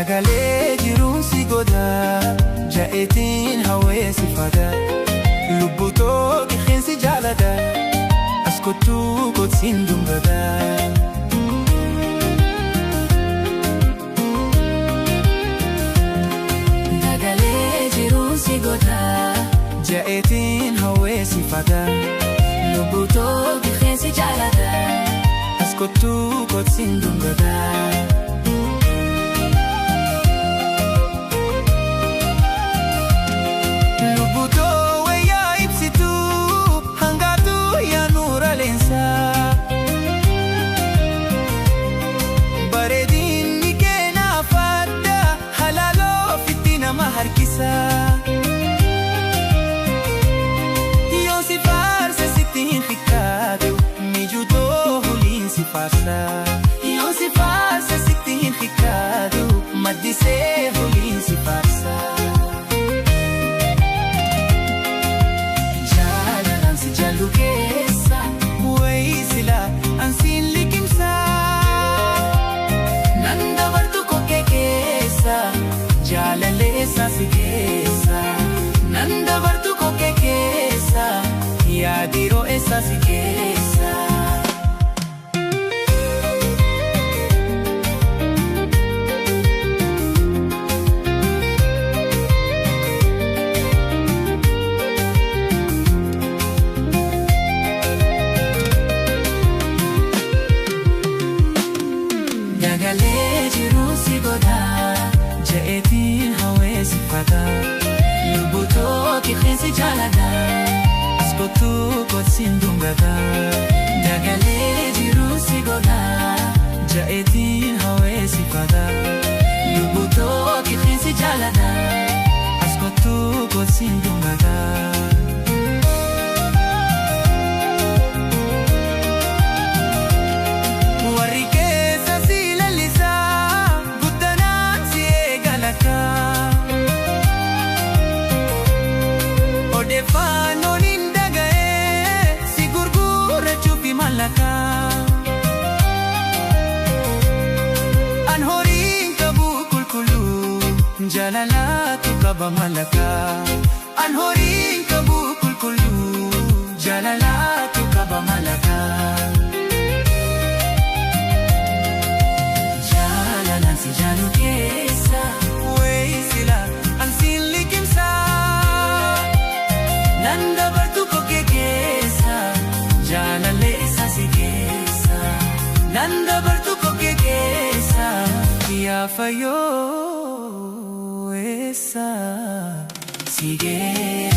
Dagalee jiruun si godha, ja'eetiin hawwee si fada. Lubbuu too qilleensi jaalladha, as kottuu kottiin dhungata. Dagalee jiruun si godha, Ja'eetiin hawwee si fada. Lubbuu too qilleensi jaalladha, As kottuu kottiin dhungata. Lubbuu too wayyaa ibsituu, hangaatuu yaa nuura leensaa. Bareedinni kee naaf adda, halaaloo ofitti nama harkisa. Yoo si faarse sitti hin xiqqaatu, mijuu huliin si faarsa. Yoo si faarse sitti hin xiqqaatu, maddisee huliin si faarsa. Jaalalaan si jaallu keessa, wayii silaa ansiin liqimsaa. Nan dabartu kokkee keessa, jaalalleessa si keessa. Nan dabartu kokkee keessa, yaadiroo eessa si keessa. Dagalee jiruun si godha, Ja'eetiin hawwee si fata. Lubbuu too qilleensi jaalladha, As kottuu kottiin dhungata. Dagalee jiruun si godha, Ja'eetiin hawwee si fata. Lubbuu too qilleensi jaalladha, As kottuu kottiin dhungata. Warri keessa si lallisaa, guddanaan si eegalaka. Odeeffannoon hin dhaga'ee, si gurgurachuuf mallaqa. An horiin qabu qulqulluu, jaalalaatu qaba mallaqa. An horiin qabu qulqulluu, jaalalaatu qaba mallaqa. Jaalalaan si jaallu keessa, Wayii silaa ansiin liqimsaa. Nan dabartu kokkee keessa, jaalallee isa si keessa. Nan dabartu kokkee keessa, yaa fayyoo eessa Si keessa.